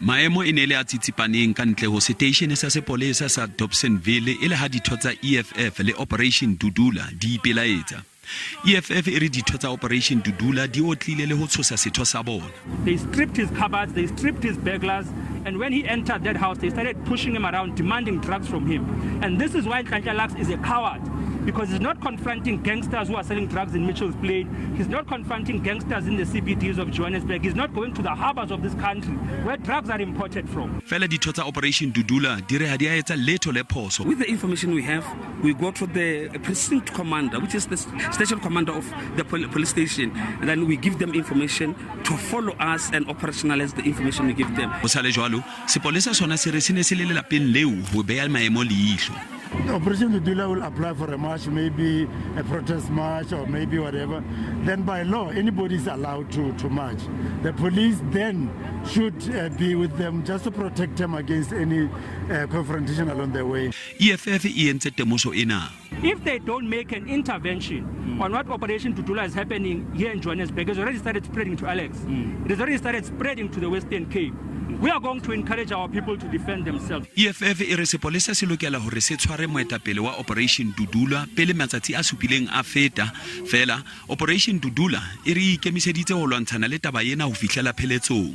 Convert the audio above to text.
Maemo e ne e le a tsitsipaneng ka ntle ho seteishene sa sepolesa sa Dobsonville e le ha ditho tsa EFF le Operation Dudula di ipelaetsa. EFF e re ditho tsa Operation Dudula di otlile le ho tshosa setho sa bona. They stripped his cupboards, they stripped his burglars, and when he entered that house, they started pushing him around, demanding drugs from him. And this is why Nhlanhla Lux is a coward, because he's not confronting gangsters who are selling drugs in Mitchell's Plain. He's not confronting gangsters in the CBDs of Johannesburg. He's not going to the harbors of this country where drugs are imported from. Feela ditho tsa Operation Dudula di re ha di a etsa letho le phoso. With the information we have, we go to the precinct commander, which is the station commander of the police station, and then we give them information to follow us and operationalize the information we give them. Ho sa le jwalo, sepolesa sona se re se ne se le lelapeng leo ho beha maemo leihlo. Operation Dudula will apply for a march, maybe a protest march or maybe whatever. Then by law, anybody is allowed to march. The police then should be with them just to protect them against any confrontation along the way. EFF e entse temoso ena. If they don't make an intervention on what Operation Dudula is happening here in Johannesburg, it's already started spreading to Alex. It has already started spreading to the Western Cape. We are going to encourage our people to defend themselves. EFF e re sepolesa se lokela hore se tshware moetapele wa Operation Dudula pele matsatsi a supileng a feta. Feela Operation Dudula e re ikemiseditse ho lwantshana le taba ena ho fihlela pheletsong.